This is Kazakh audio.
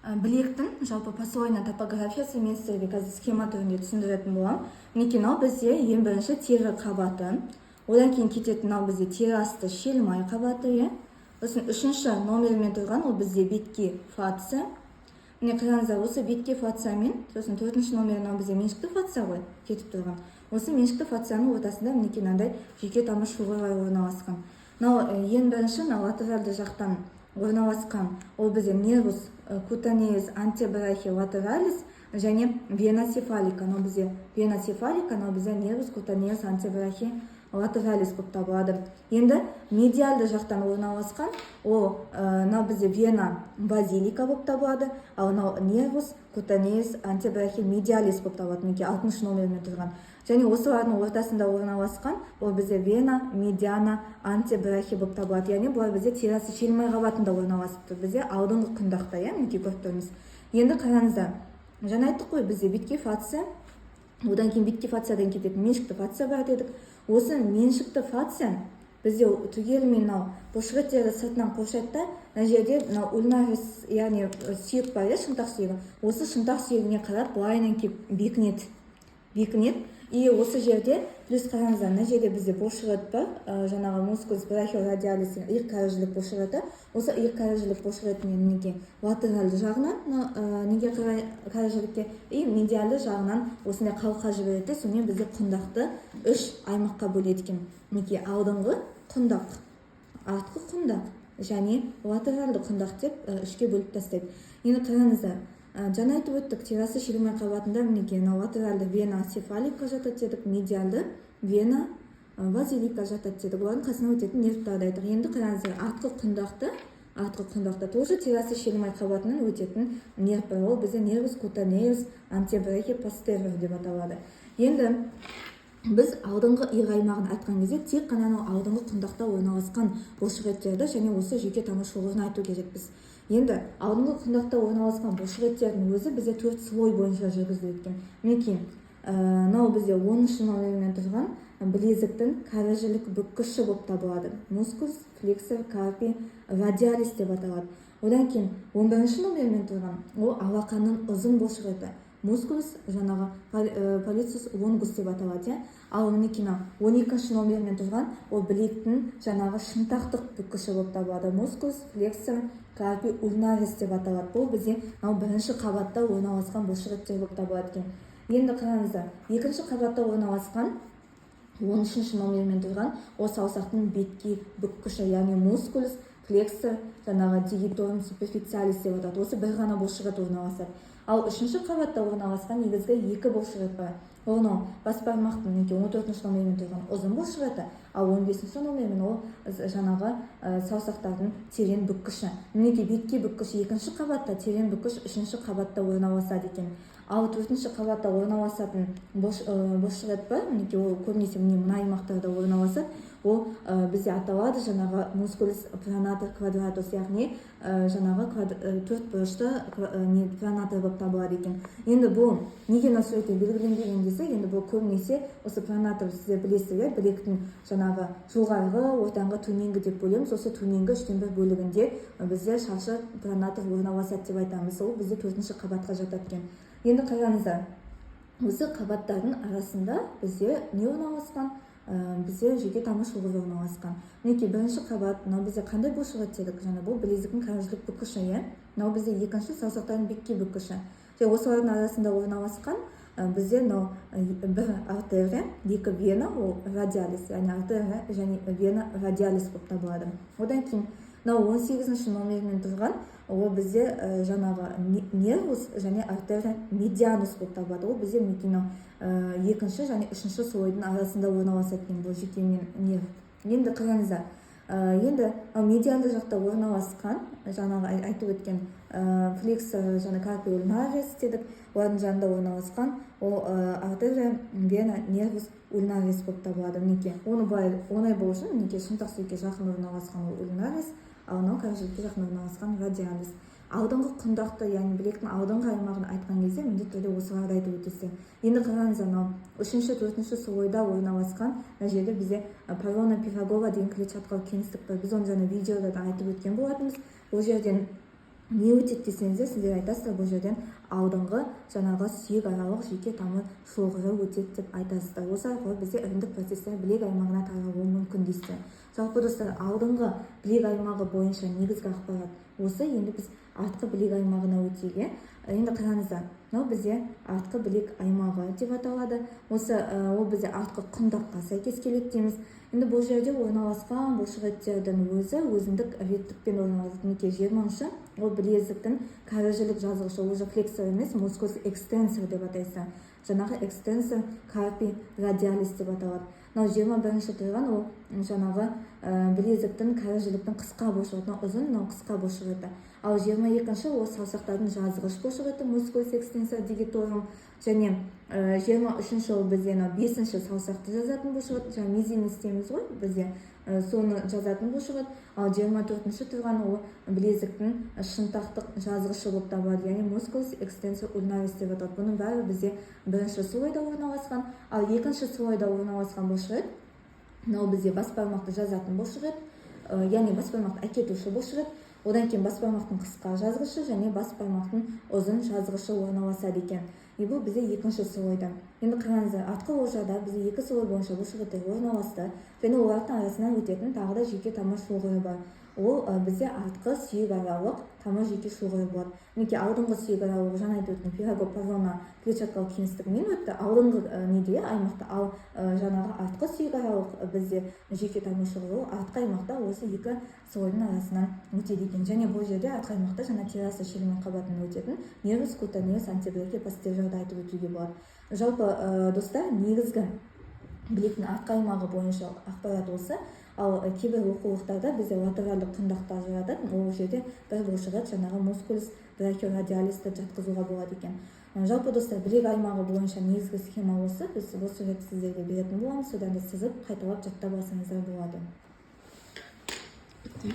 Білектің жалпы послойная топографиясы мен сіздерге қазір схема түрінде түсіндіретін боламын. Мінекей, мынау бізде ең бірінші тері қабаты, одан кейін кететін мынау бізде тері асты шелмай қабаты, иә. Сосын үшінші номермен тұрған ол бізде бетке фация. Міне, қараңыздар, осы бетке фациямен, сосын төртінші номер мынау бізде меншікті фация ғой кетіп тұрған. Осы меншікті фацияның ортасында, мінекей, мынандай жүйке тамыр шоғырлары орналасқан. Мынау ең бірінші мынау латеральды жақтан орналасқан ол бізде нервус cutaneus antebrachii lateralis және вена цефалика. Мынау бізде вена цефалика, мынау бізде нервус cutaneus antebrachii lateralis болып табылады. Енді медиальды жақтан орналасқан ол мынау бізде вена базилика болып табылады, ал мынау нервус cutaneus antebrachii medialis болып табылады, мінекей, алтыншы номермен тұрған. Және осылардың ортасында орналасқан ол бізде вена медиана antebrachii болып табылады. Яғни бұлар бізде тері асты шелмай қабатында орналасып тұр, бізде алдыңғы құндақта, иә, мінекей, көріп тұрмыз. Енді қараңыздар, жаңа айттық қой, бізде бетке фация, одан кейін бетке фациядан кететін меншікті фация бар дедік. Осы меншікті фация бізде түгелімен мынау бұлшықеттерді сыртынан қоршайды да, мына жерде мынау ульнарис, яғни сүйек бар, иә, шынтақ сүйегі. Осы шынтақ сүйегіне қарап былайынан келіп бекінеді. И осы жерде плюс, қараңыздар, мына жерде бізде бұлшықет бар, жаңағы мускулус брахиорадиалис деген иық кәрі жілік бұлшықеті. Осы иық кәрі жілік бұлшықетімен, мінекей, латеральды жағынан мына неге қарай, кәрі жілікке, и медиальды жағынан осындай қалқа жібереді де, сонымен бізде құндақты үш аймаққа бөледі екен. Мінекей, алдыңғы құндақ, артқы құндақ және латеральды құндақ деп үшке бөліп тастайды. Енді қараңыздар, жаңа айтып өттік, тері асты шелмай қабатында, мінекей, мынау латеральды вена цефалика жатады дедік, медиальды вена базилика жатады дедік, олардың қасынан өтетін нервтарды айттық. Енді қараңыздар, артқы құндақта тоже тері асты шелмай қабатынан өтетін нерв бар, ол бізде нервус cutaneus antebrachii posterior деп аталады. Енді біз алдыңғы иық аймағын айтқан кезде тек қана анау алдыңғы құндақта орналасқан бұлшықеттерді және осы жүйке тамыр шоғырын айту керекпіз. Енді алдыңғы құндақта орналасқан бұлшықеттердің өзі бізде төрт слой бойынша жүргізіледі екен. Мінекей, мынау бізде 10-шы номермен тұрған білезіктің кәрі жілік бүккіші болып табылады, мускулус flexor carpi radialis деп аталады. Одан кейін 11-ші номермен тұрған ол алақанның ұзын бұлшықеті, мускулус жаңағы pollicis longus деп аталады, иә. Ал мінекей, мынау 12-ші номермен тұрған ол білектің жаңағы шынтақтық бүккіші болып табылады, мускулус flexor carpi ulnaris деп аталады. Бұл бізде мынау бірінші қабатта орналасқан бұлшықеттер болып табылады екен. Енді қараңыздар, екінші қабатта орналасқан 13-ші номермен тұрған ол саусақтың беткей бүккіші, яғни мускулус flexor жаңағы digitorum superficialis деп аталады. Осы бір ғана бұлшықет орналасады. Ал үшінші қабатта орналасқан негізгі екі бұлшықет бар. Ол мынау бас бармақтың, мінекей, 14-ші номермен тұрған ұзын бұлшықеті, ал 15-ші номермен ол жаңағы саусақтардың терең бүккіші. Мінекей, беткей бүккіш екінші қабатта, терең бүккіш үшінші қабатта орналасады екен. Ал төртінші қабатта орналасатын бұлшықет бар, мінекей, ол көбінесе, міне, мына аймақтарда орналасады. Ол бізде аталады жаңағы мускулус pronator quadratus, яғни жаңағы төрт бұрышты не пронатор болып табылады екен. Енді бұл неге мына суретте белгіленбеген десек, енді бұл көбінесе осы пронатор, сіздер білесіздер, иә, білектің жаңағы жоғарғы, ортаңғы, төменгі деп бөлеміз. Осы төменгі үштен бір бөлігінде бізде шаршы пронатор орналасады деп айтамыз. Ол бізде төртінші қабатқа жатады екен. Енді қараңыздар, осы қабаттардың арасында бізде не орналасқан? Бізде жүйке тамыр шоғыры орналасқан. Мінекей, бірінші қабат мынау бізде қандай бұлшықет дедік жаңа? Бұл білезіктің кәрі жілік бүккіші, иә. Мынау бізде екінші саусақтардың беткей бүккіші. Және осылардың арасында орналасқан бізде мынау бір артерия, екі вена, ол радиалис, яғни артерия және вена радиалис болып табылады. Одан кейін мынау 18-ші номермен тұрған ол бізде жаңағы нервус және артерия медианус болып табылады. Ол бізде, мінекей, мынау екінші және үшінші слойдың арасында орналасады екен бұл жүйке мен нерв. Енді қараңыздар, енді мынау медиалды жақта орналасқан жаңағы айтып өткен flexor және carpi ulnaris дедік, олардың жанында орналасқан ол артерия вена нервус ulnaris болып табылады. Мінекей, оны былай оңай болу үшін, мінекей, шынтақ сүйекке жақын орналасқан ол ulnaris, ал мынау кәрі жілікке жақын орналасқан радиалис. Алдыңғы құндақты, яғни білектің алдыңғы аймағын айтқан кезде міндетті түрде осыларды айтып өтесіздер. Енді қараңыздар, мынау үшінші, төртінші слойда орналасқан мына жерде бізде парона Пирогова деген клетчаткалық кеңістік бар. Біз оны жаңа видеода да айтып өткен болатынбыз. Бұл жерден Не өтеді десеңіздер, сіздер айтасыздар, бұл жерден алдыңғы жаңағы сүйек аралық жүйке тамыр шоғыры өтеді деп айтасыздар. Осы арқылы бізде іріңдік процесстер білек аймағына таралуы мүмкін дейсіздер. Жалпы, достар, алдыңғы білек аймағы бойынша негізгі ақпарат осы. Енді біз артқы білек аймағына өтейік, иә. Енді қараңыздар, мынау бізде артқы білек аймағы деп аталады. Осы ол бізде артқы құндаққа сәйкес келеді дейміз. Енді бұл жерде орналасқан бұлшықеттердің өзі өзіндік реттікпен орналасады. Мінекей, 20-шы, ол білезіктің кәрі жілік жазғышы, уже флексор емес, мускулус экстенсор деп атайсыздар, жаңағы extensor carpi radialis деп аталады. Мынау 21-ші тұрған, ол жаңағы білезіктің кәрі жіліктің қысқа бұлшық еті. Мынау ұзын, мынау қысқа бұлшық еті. Ал 22-ші, ол саусақтардың жазғыш бұлшық еті, musculus extensor digitorum. Және 23-ші, ол бізде мынау бесінші саусақты жазатын бұлшық ет, жаңағы мизинец дейміз ғой бізде, соны жазатын бұлшық ет. Ал 24-ші тұрған, ол білезіктің шынтақтық жазғышы болып табылады, яғни musculus extensor ulnaris деп аталады. Бұның бәрі бізде бірінші слойда орналасқан. Ал екінші слойда орналасқан бұлшық ет, мынау бізде бас бармақты жазатын бұлшық ет, яғни бас бармақты әкетуші бұлшық ет. Одан кейін бас бармақтың қысқа жазғышы және бас бармақтың ұзын жазғышы орналасады екен. И бұл бізде екінші слойда. Енді қараңыздар, артқы ожада бізде екі слой бойынша бұлшық еттер орналасты және олардың арасынан өтетін тағы да жүйке тамыр шоғыры бар. Ол бізде артқы сүйек аралық тамыр жүйке шоғыры болады. Мінекей, алдыңғы сүйек аралық, жаңа айтып өткен Пирогов-Паррона клетчаткалық кеңістігімен өтті алдыңғы неде, аймақта. Ал жаңағы артқы сүйек аралық бізде жүйке тамыр шоғыры, ол артқы аймақта осы екі слойдың арасынан өтеді екен. Және бұл жерде, артқы аймақта, жаңа терраса шелімен қабатынан өтетін nervus cutaneus antebrachii posteriorды айтып өтуге болады. Жалпы, достар, негізгі білектің артқы аймағы бойынша ақпарат осы. Ал кейбір оқулықтарда бізде латеральды құндақта ажыратады. Ол жерде бір бұлшық ет, жаңағы musculus brachioradialisті жатқызуға болады екен. Жалпы, достар, білек аймағы бойынша негізгі схема осы. Біз бұл суретті сіздерге беретін боламыз, содан да сызып, қайталап жаттап алсаңыздар болады. Бітті.